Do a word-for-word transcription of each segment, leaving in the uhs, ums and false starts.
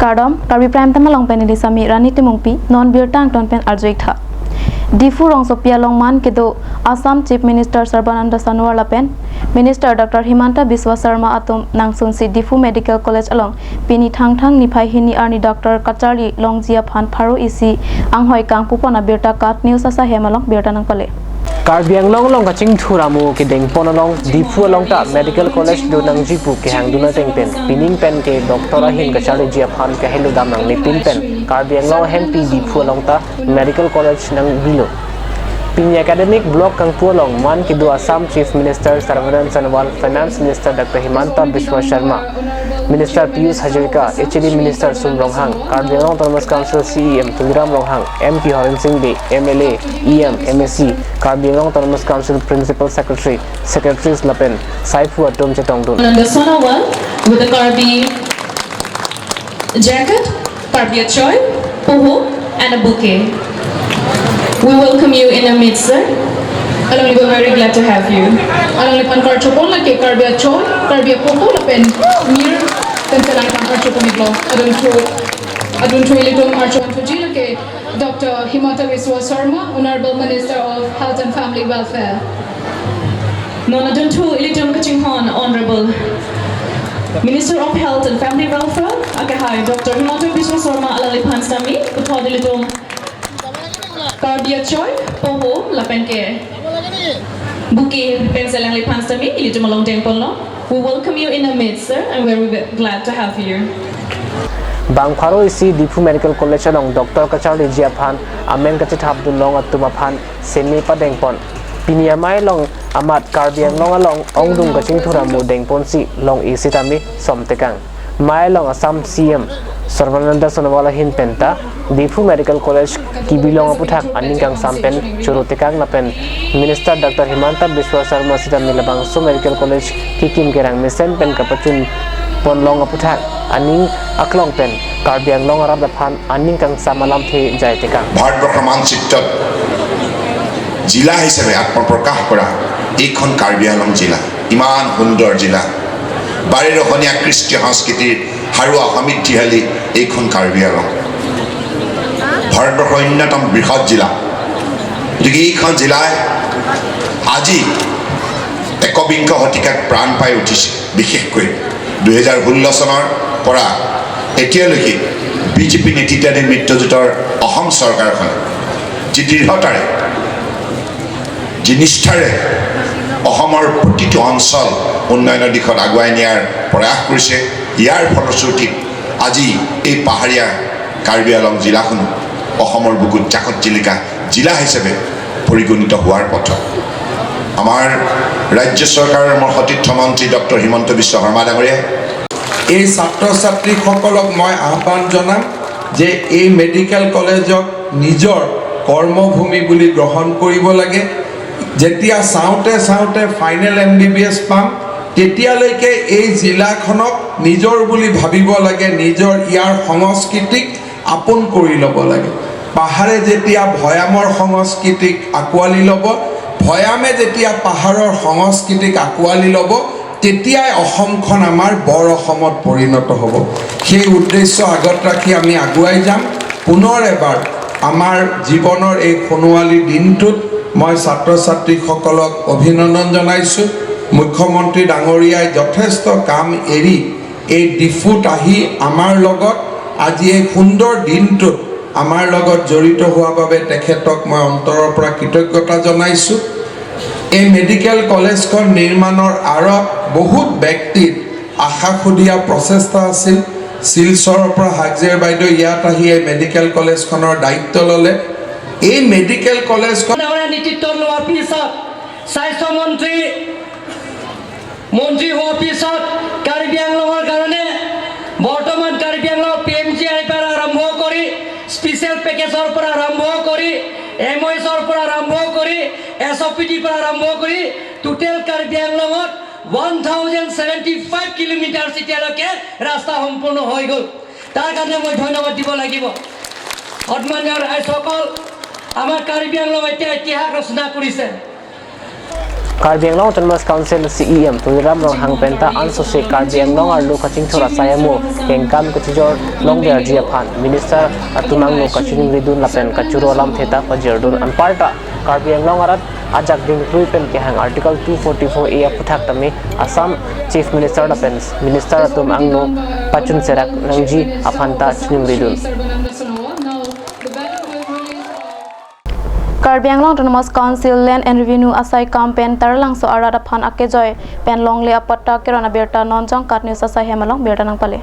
Kardom, Karbi Prime Time along pen neli Sami Rani Timungpi, non birta angton pen arju-ik tha. Diphu rongsopi along man kedo Assam Chief Minister Sarbananda Sonowal lapen Minister Doctor Himanta Biswa Sarma atum nangsunsi Diphu Medical College along pini Thangthang niphai hini arni doctor kacharli longji aphan pharo isi anghoi kangpupon abirta KAT News asahem along birta nangpale. Karbi Anglong along kachingthur amo kedengpon along Diphu along ta Medical College do nangji pu kehangdun ateng pen pining pen ke doctor ahin kacharliji aphan kahelo dam nangnepin pen Karbi Anglong ahempi Diphu along ta Medical College nangbilo. Pini academic block kangpu along man kedo Assam Chief Minister Sarbananda Sonowal, Finance Minister Doctor Himanta Biswa Sarma, Minister Piyush Hazarika, H A D Minister Sum Ronghang, Karbi Anglong Autonomous Council C E M Tuliram Ronghang, M P Horen Sing Bey, M L A, E M, M A C, Karbi Anglong Autonomous Council Principal Secretary, Secretaries lapen saiphu atum chetongdun. Nanda Sonowal with the Karbi jacket, Karbi achoi, poho, and a bouquet. We welcome you in our midst, sir. Alangli, we're very glad to have you. Alangliphan karchopon lake Karbi achoi, Karbi apoho lapen mir, pen alangliphan karchopon-iklo. Adunthu, adunthu ilitum archopon thuji lake Doctor Himanta Biswa Sarma, Honorable Minister of Health and Family Welfare. Non adunthu ilitum kachinghon Honorable Minister of Health and Family Welfare, akehai Doctor Himanta Biswa Sarma alangliphan sitame, puthot ilitum Karbi achoi, poho, lapen ke bouquet pen alangliphan sitame, ilitum along dengponlo. We welcome you in our midst, sir, and we're ve-, glad to have you. Bang pharo isi Diphu Medical College along doctor kacharliji aphan amen kachethapdun long atum aphan seme padengpon. Pini amei along amat Karbi Anglong along ongdung kachingthur amo dengponsi long-e sitame somtekang. Mei along Assam C M Sarbananda Sonowal ahin pen ta Diphu Medical College kebi long aputhak aning kangsam pen choro tekang lapen Minister Doctor Himanta Biswa Sarma sitame labangso Medical College kekim kerang mesen pen kapachunpon long aputhak aning aklong pen Karbi Anglong arat aphan aning kangsam alamthe jai tekang. ভাৰতবৰ্ষৰ মানচিত্ৰত জিলা হিচাপে আত্মপ্ৰকাশ কৰা এইখন কাৰ্বি আংলং জিলা, ইমান সুন্দৰ জিলা, বাৰীৰ অসমীয়া কৃষ্টি সংস্কৃতিৰ সাৰুৱা সমৃদ্ধিশালী এইখন কাৰ্বি আংলং। ভাৰতবৰ্ষৰ অন্যতম বৃহৎ জিলা। গতিকে এইখন জিলাই আজি একবিংশ শতিকাত প্ৰাণ পাই উঠিছে। বিশেষকৈ দুহেজাৰ ষোল্ল চনৰ পৰা এতিয়ালৈকে বিজেপি নেতৃত্বাধীন মিত্ৰজোঁটৰ অসম চৰকাৰখনে যি দৃঢ়তাৰে, যি নিষ্ঠাৰে অসমৰ প্ৰতিটো অঞ্চল উন্নয়নৰ দিশত আগুৱাই নিয়াৰ প্ৰয়াস কৰিছে, ইয়াৰ ফলশ্ৰুতিত আজি এই পাহাৰীয়া কাৰ্বি আংলং জিলাখনো অসমৰ বুকুত জাকত জিলিকা জিলা হিচাপে পৰিগণিত হোৱাৰ পথত। আমাৰ ৰাজ্য চৰকাৰৰ মোৰ সতীৰ্থ মন্ত্ৰী ডক্টৰ হিমন্ত বিশ্ব শৰ্মা ডাঙৰীয়া, এই ছাত্ৰ ছাত্ৰীসকলক মই আহ্বান জনাম যে এই মেডিকেল কলেজক নিজৰ কৰ্মভূমি বুলি গ্ৰহণ কৰিব লাগে। যেতিয়া চাওঁতে চাওঁতে final M B B S পাম, তেতিয়ালৈকে এই জিলাখনক নিজৰ বুলি ভাবিব লাগে, নিজৰ ইয়াৰ সংস্কৃতিক আপোন কৰি ল'ব লাগে। পাহাৰে যেতিয়া ভৈয়ামৰ সংস্কৃতিক আঁকোৱালি ল'ব, ভৈয়ামে যেতিয়া পাহাৰৰ সংস্কৃতিক আঁকোৱালি ল'ব, তেতিয়াই অসমখন আমাৰ বৰ অসমত পৰিণত হ'ব। সেই উদ্দেশ্য আগত ৰাখি আমি আগুৱাই যাম। পুনৰ এবাৰ আমাৰ জীৱনৰ এই সোণোৱালী দিনটোত মই ছাত্ৰ ছাত্ৰীসকলক অভিনন্দন জনাইছোঁ। মুখ্যমন্ত্ৰী ডাঙৰীয়াই যথেষ্ট কাম এৰি এই ডিফুত আহি আমাৰ লগত আজি এই সুন্দৰ দিনটোত আমাৰ লগত জড়িত হোৱা বাবে তেখেতক মই অন্তৰৰ পৰা কৃতজ্ঞতা জনাইছোঁ। এই মেডিকেল কলেজখন নিৰ্মাণৰ আঁৰত বহুত ব্যক্তিৰ আশা সুধীয়া প্ৰচেষ্টা আছিল। শিলচৰৰ পৰা হাগজেৰ বাইদেউ ইয়াত আহি এই মেডিকেল কলেজখনৰ দায়িত্ব ল'লে। এই মেডিকেল কলেজখন ডাঙৰীয়া নেতৃত্ব লোৱাৰ পিছত স্বাস্থ্যমন্ত্ৰী মন্ত্ৰী হোৱাৰ পিছত কাৰ্বি আংলঙৰ কাৰণে বৰ্তমান কাৰ্বি আংলং পি এম জি আইৰ পৰা আৰম্ভ কৰি, স্পেচিয়েল পেকেজৰ পৰা আৰম্ভ কৰি, এম অ' এছৰ পৰা আৰম্ভ কৰি, এছ অ' পি ডিৰ পৰা আৰম্ভ কৰি টোটেল কাৰ্বি আংলঙত one thousand seventy five kilometre এতিয়ালৈকে ৰাস্তা সম্পূৰ্ণ হৈ গ'ল। তাৰ কাৰণে মই ধন্যবাদ দিব লাগিব। সন্মানীয় ৰাইজসকল, আমাৰ কাৰ্বি আংলং এতিয়া ইতিহাস ৰচনা কৰিছে। Karbi Anglong Autonomous Council C E M Tuliram Ronghang penta ansose Karbi Anglong arlo kachingthur asai amo kengkam kachijor longverji aphan Minister atum angno kachiningridun lapen kachoro alamthe ta pajirdun. Anparta Karbi Anglong arat ajak dingtui pen kehang Article two forty-four A aphuthak tame Assam Chief Minister lapen Minister atum angno pachun serak nangji aphan ta chiningridun. Karbi Anglong Autonomous Council Land and Revenue asai kam pen Taralangso arat aphan akejoi pen longle apatta keron abirta non Jongkat News asai hem along birta nangpale.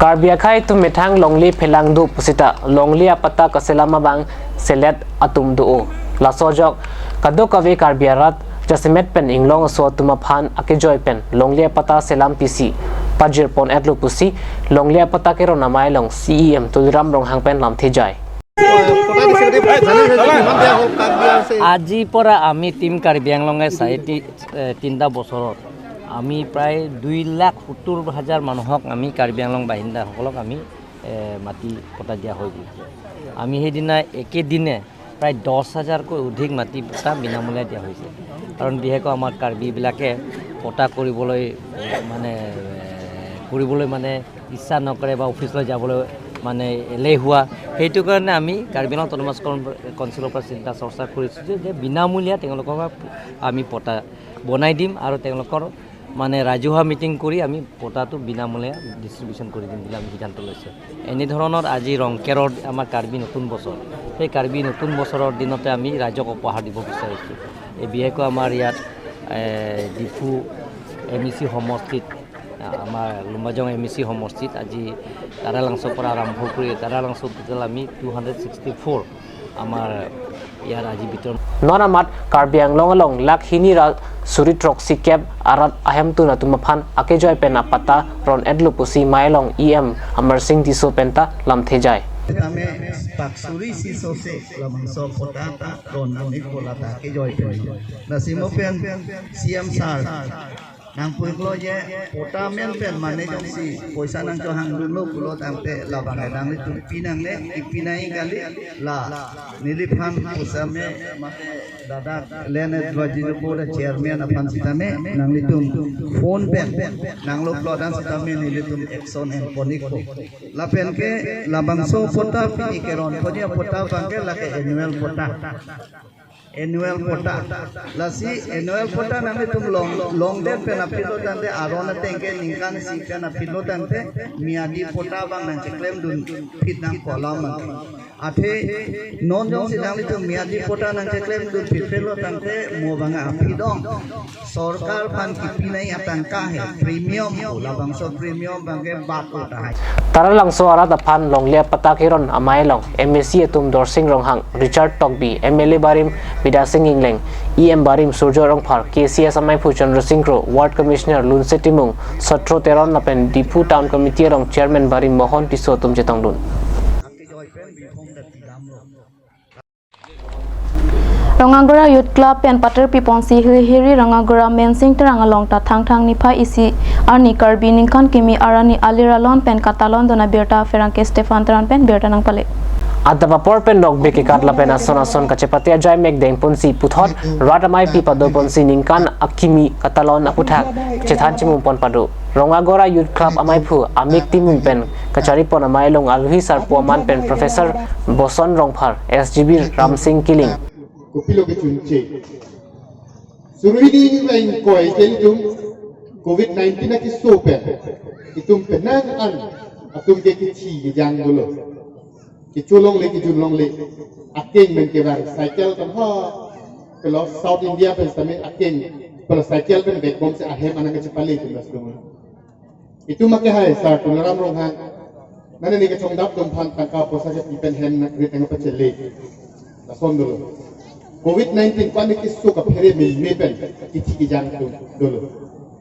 Karbi akhei atum methang longle phelang do pusita longle apatta kaselam abang selet atum do-o. Laso ajok kadokave Karbi arat jasemet pen inglong aso atum aphan akejoi pen longle apatta selam pisi pajir pon-etlo pusi longle apatta keron amei along C E M Tuliram Ronghang pen lamthe jai. আজি পৰা আমি টিম কাৰ্বি আংলঙে চাৰি তি-, এ, তিনিটা বছৰত আমি প্ৰায় দুই লাখ সত্তৰ হাজাৰ মানুহক আমি কাৰ্বি আংলং বাসিন্দাসকলক আমি, এ, মাটি পট্টা দিয়া হৈ গ'ল। আমি সেইদিনা একেদিনে প্ৰায় দহ হাজাৰকৈ অধিক মাটি পট্টা বিনামূলীয়া দিয়া হৈছে। কাৰণ বিশেষকৈ আমাৰ কাৰ্বিবিলাকে পট্টা কৰিবলৈ, মানে, এ, কৰিবলৈ, মানে, ইচ্ছা নকৰে বা অফিচলৈ যাবলৈ, মানে, এলেহুৱা। সেইটো কাৰণে আমি কাৰ্বি আংলং অট'নমাছ কাউন-, কাউন্সিলৰ পৰা চিন্তা চৰ্চা কৰিছোঁ যে, যে বিনামূলীয়া তেওঁলোকক আমি পট্টা বনাই দিম আৰু তেওঁলোকৰ, মানে, ৰাজহুৱা মিটিং কৰি আমি পট্টাটো বিনামূলীয়া ডিষ্ট্ৰিবিউশ্যন কৰি দিম বুলি আমি সিদ্ধান্ত লৈছোঁ। এনেধৰণৰ আজি ৰংকেৰৰ আমাৰ কাৰ্বি নতুন বছৰ, সেই কাৰ্বি নতুন বছৰৰ দিনতে আমি ৰাইজক উপহাৰ দিব বিচাৰিছোঁ। এই বিশেষকৈ আমাৰ ইয়াত, এ, ডিফু এম ই চি সমষ্টিত, আমাৰ লুম্বাজং এম ই চি সমষ্টিত আজি তাৰালাংচৰ পৰা আৰম্ভ কৰি তাৰালাংচ টোটেল আমি টু হাণ্ড্ৰেড ছিক্সটি ফ'ৰ আমাৰ ইয়াৰ আজি বিতৰণ। Non amat Karbi Anglong along lakh hini ra suri throksi kep arat ahemtun atum aphan akejoi pen apatta ron-etlo pusi mei along E M Amarsing Tisso penta lamthe jai. Tame pak suri si sose labangso patta ta ron nangji pu lata akejoi pen. Lasi mo pen C M sir nangpu-iklo je patta amen pen mane jongsi poisa nangchohangdunlo pulo tangte labang nanglitum pinangne, ipinai kali la neliphan pusitame mate ladak Land Advisory Board chairman aphan sitame nanglitum phone pen nanglo plot an sitame nelitum action en pon-ikpo. Lapen ke labangso patta pini keron pon-i apatta abang ke lake annual patta. Annual patta. Lasi annual patta nanglitum long, longdet pen aphi lo tangte aron ateng ke ningkan isi pen aphi lo tangte miyadi patta abang nangcheklemdun phit nangkok alam abang. Athe non jongsi nanglitum miyadi patta nangcheklemdun phit phit lo tangte mo abang aphi dong. Sorkar aphan kipinai atangka he, premium pu, labangso premium abang ke bat-o tahai. Taralangso arat aphan longle apatta keron amei along M A C atum Dorsing Ronghang, Richard Tokbi, M L A barim Bidya Sing Engleng, E M barim Surjya Rongphar, K C S ameiphu Chandra Sing Kro, Ward Commissioner Lunse Timung, Sotro Teron lapen Diphu Town Committee along Chairman barim Mohon Tisso atum chetongdun. Rongagora Youth Club pen paterpi ponsi Hilhiri Rongagora Mensing Terang along ta Thangthang niphai isi arni Karbi ningkan kimi arni Aliralon pen katalondun abirta pherangke Stephan Teron pen birta nangpale. Adap apor pen nokbe kekat lapen ason ason kachepate ajai mek dengponsi puthot rat ameipi pado ponsi ningkan akimi katalon aputhak chethan chimung pon pado. Rongagora Youth Club ameiphu Amik Timung pen kachari pon amei along aluhi sarpo aman pen Professor Boson Rongphar, S G B Ramsing Killing. Kopilo kechunche. Suri hini ingkoi ke itum covid nineteen akeso pen itum penang an atum ke kithi kejang dolo. Kecho longle, kejun longle. Akeng pen kevang cycle pen ha. Pelo South India pen sitame akeng. Pelo cycle pen vekbomsi ahem anang kachepale pen bas dong. Itum akehai sir Tuliram Ronghang. Nane ne kachongdap atum aphan tangka poisa kepi pen hem nangkri tangka pachele. Lason dolo. Covid nineteen ko-an akeso kaphere meme pen kithi kejang atum dolo.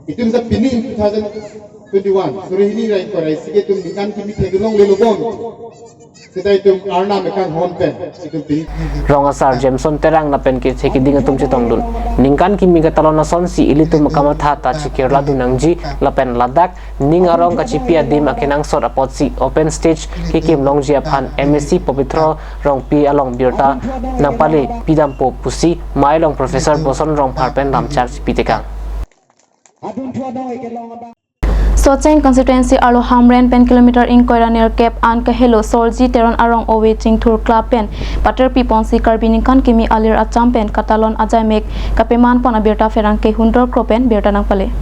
Itum sa pini two thousand Twenty-one, suri hini ra ingkoi ra isi ke itum ningkan kimi theklonglelo bon. Seta itum arnam ekanghon pen itum pini. Rong asar Jameson Terang lapen kethe keding atum chetongdun. Ningkan kimi katalon asonsi ilitum akamatha ta chikirla dun nangji lapen ladak ning arong kachipi adim akenangsot apotsi open stage kekim longji aphan M A C Pobitro Rongpi along birta nangpale pidampo pusi mai along Professor Boson Rongphar pen lamchak chipitekang. Socheng constituency arlo Hamren pen kilometer ingkoi ra nerkep an kahelo Sorji Teron arong ove chingthur club pen paterpi ponsi Karbi ningkan kimi alir acham pen katalon ajaimek kapeman pon abirta pherangke Hundor Kro pen birta nangpale.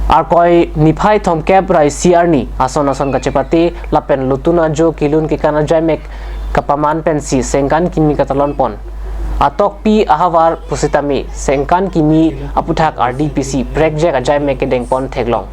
Arkoi niphai thomkep ra isi arni ason ason kachepate lapen lutun ajo kelun kekan ajaimek kapaman pensi sengkan kimi katalon pon. Atokpi ahavar pusitame sengkan kimi aputhak ardi pisi prekjek ajaimek kedeng pon theklong.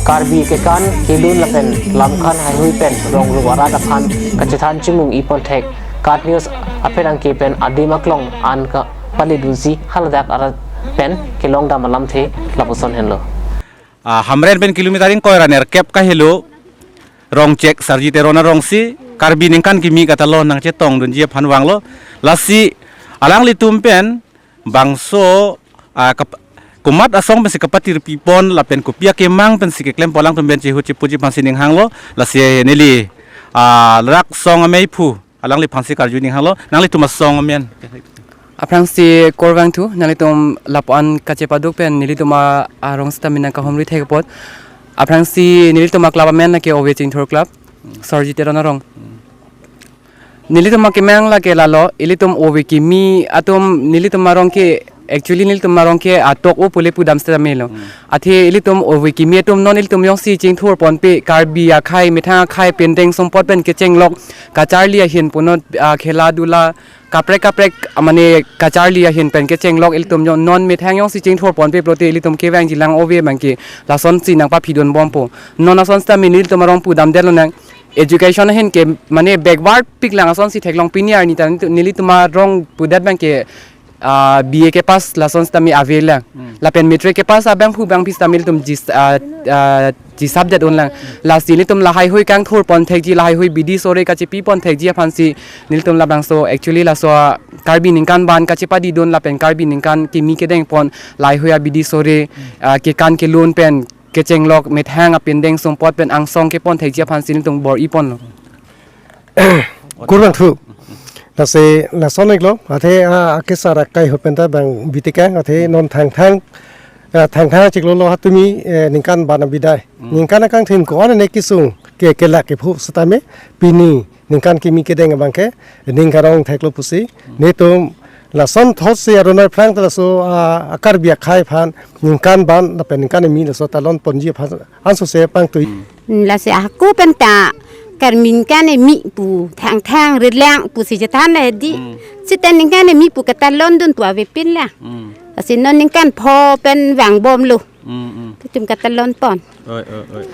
Karbi kekan kelun lapen lamkhan haihui pen rong rup arat aphan kachethan chimung-i pon thek KAT News apherangke pen adim aklong an kapaledunsi haladak arat pen kelongdam alamthe lapuson henlo. Ah, Hamren pen kilometer ingkoi ra nerkep kahelo Rongchek Sorji Teron arongsi Karbi ningkan kimi katalon nangchetongdunji aphan vanglo. Lasi alanglitum pen bangso, ah, kap-, komat asong pensi kapaterpi pon lapen kopi akemang pensi keklem pon alangtum pen chehut chepuji aphansi ning hanglo. Lasi neli, ah, ladak song ameiphu alangliphansi karju ning hanglo, nanglitum asong amen. Aphrangsi kurvangthu, nanglitum lapu-an kachepaduk pen nelitum a-, arong sitame nangkahumri thek apot. Aphrangsi nelitum a-club amen lake Ove Chingthur Club, Sorji Teron arong. Nelitum akemang lake lalo, ilitum ove kimi atum nelitum arong ke, actually nelitum arong ke atok-o pule pudam sitame lo. Hmm. Athe ilitum ove kimi atum non ilitum jongsi chingthur ponpe, Karbi akhei, methang akhei, pindeng sumpot pen kechenglok, kacharli ahin punot, ah, khela dula, kaprek kaprek, ah, mane kacharli ahin pen kechenglok ilitum jong non methang jongsi chingthur ponpe pulote ilitum kevangjilang ove abangke lasonsi nangpaphidun bompo. Non ason sitame nelitum arong pudamdetlo nang. Education ahin ke mane backward piklang asonsi theklong, pini arni ta nelitum arong pudet abangke, ah, B A kepass lason sitame avelang. Hmm. Lapen matric kepass abangphu bangphi sitame ilitum jis-, ah, ah, jisapdet unlang. Lasi nelitum lahaihui kangthur pon thekji, lahaihui bidi sore kachepi pon thekji aphansi nelitum labangso actually laso Karbi ningkan ban kachepadidun lapen Karbi ningkan kimi kedeng pon lahaihui abidi sore, ah, kekan kelun pen kechenglok methang apindeng sumpot pen angsong kepon thekji aphansi nelitum bor-i ponlo. Kurvangthu. Lasi lason iklo, athe, ah, akesar akai ahut pen ta bang bitekang, athe non Thangthang, ah, Thangthang chiklo lo hatumi, eh, ningkan ban abidai. Hmm. Ningkan akangthin ko-an ne kesung ke kelak kephu sitame pini ningkan kimi kedeng abangke ning karong theklo pusi, netum lason thotsi aron arphrang ta laso, ah, Karbi akhei aphan ningkan ban lapen ningkan kimi laso talon ponji aphan ansose pangtui. Hmm. Lasi ako pen ta Karbi ningkan kimi pu Thangthang relang pusi chethan hedi. Hmm. Seta ningkan kimi pu katalondun tu avepin la. Hmm. Lasi non ningkan pho pen vangbomlo. Hmm, hmm. Itum katalon pon. Oi, oi, oi.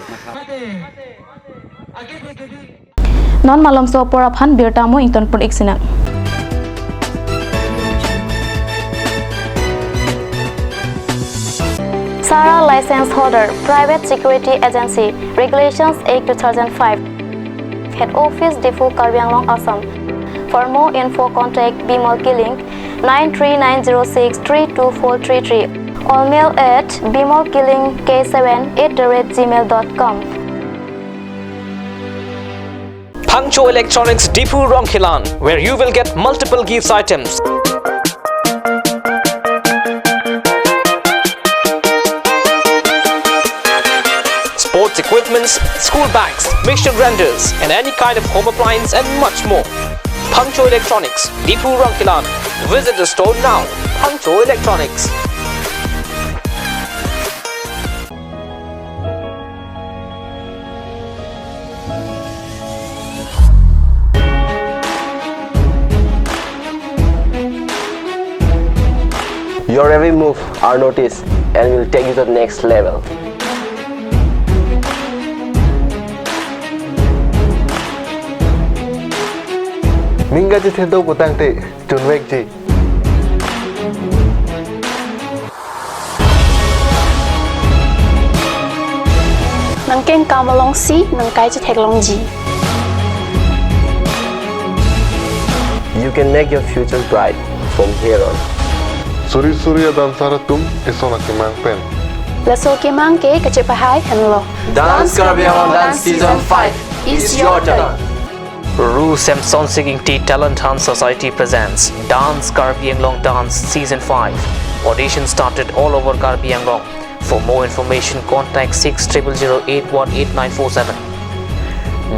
Non malomso apor aphan birta mo ingtonpon-ik sinang. Sara license holder, private security agency, Regulations Act two thousand five. Head Office Diphu, Karbi Anglong, Assam. For more info, contact Bimal Killing, nine three nine zero six three two four three three, or mail at bimal killing k seven at the rate gmail dot com. Phangcho Electronics Diphu Rongkhelan, where you will get multiple gifts items. Sports equipments, school bags, mixture grinders, and any kind of home appliance and much more. Phangcho Electronics, Diphu Rongkhelan. Visit the store now. Phangcho Electronics. Your every move are noticed and will take you to the next level. Ning kachethe do putangte chunvekji. Nangkengkam alongsi nangkai chetheklongji. You can make your future bright from here on. Suri suri a-dancer atum eson akemang pen. Laso kemang ke kachepahai henlo. Dance Karbi Anglong Dance Season five is your turn. Ru Samson Singh Ingti Talent Hunt Society presents Dance Karbi Anglong Dance Season five. Audition started all over Karbi Anglong. For more information, contact six triple zero eight one eight nine four seven.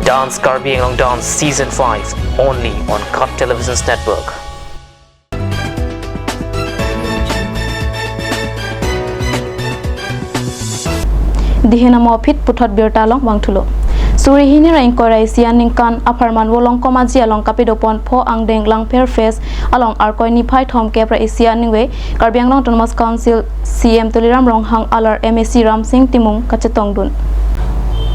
Dance Karbi Anglong Dance Season five, only on Cut Televisions Network. Dihin amo aphi puthot birta along vangthulo. Suri hini ra ingkoi ra isi aningkan apharman Volongkom Aji along kapidopon Pho Angdeng Langpher Fest along Arkoi niphai thomkep ra isi aningve Karbi Anglong Autonomous Council C E M Tuliram Ronghang alar M A C Ramsing Timung kachetongdun.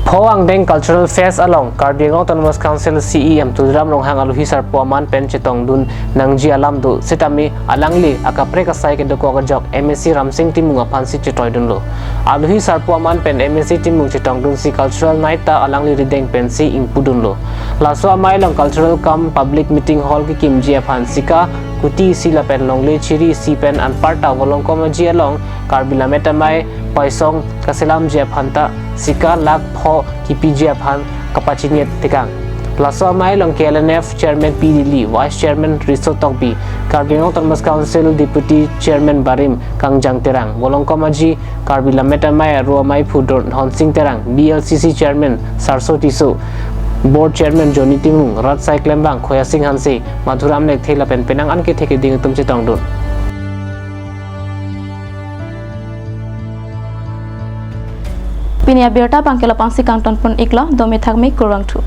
Pho Angdeng Cultural Fest along Karbi Anglong Autonomous Council C E M Tuliram Ronghang aluhi sarpo aman pen chetongdun nangji alam do, sitame alangli akaprek asai kedokok ajok M A C Ramsing Timung aphansi chetoidunlo. Aluhi sarpo aman pen M A C Timung chetongdunsi cultural night ta alangli rideng pensi ingpudunlo. Laso amei along cultural cum public meeting hall kekimji aphan sika kuti isi lapen longle chiri isi pen anparta Volongkom Aji along Karbi Lammet Amei Paisong kaselamji aphan ta sika lakh pho kipiji aphan kapachini tekang. Laso amei along K L N F Chairman P Dili, Vice Chairman Riso Tokbi, Karbi Anglong Autonomous Council Deputy Chairman Barim Kangjang Terang, Volongkom Aji Karbi Lammet Amei Aru Ameiphu Don Dhonsing Terang, B L C C Chairman Sarso Tisso, Board Chairman Johnny Timung, Rat Sai Klembang, Khoyasing Hanse, Madhuram Lekthe lapen penang an kethe keding atum chetongdun. Pini abirta abangke la-ansi kangtonpon iklo, dome thakme, kurvangthu.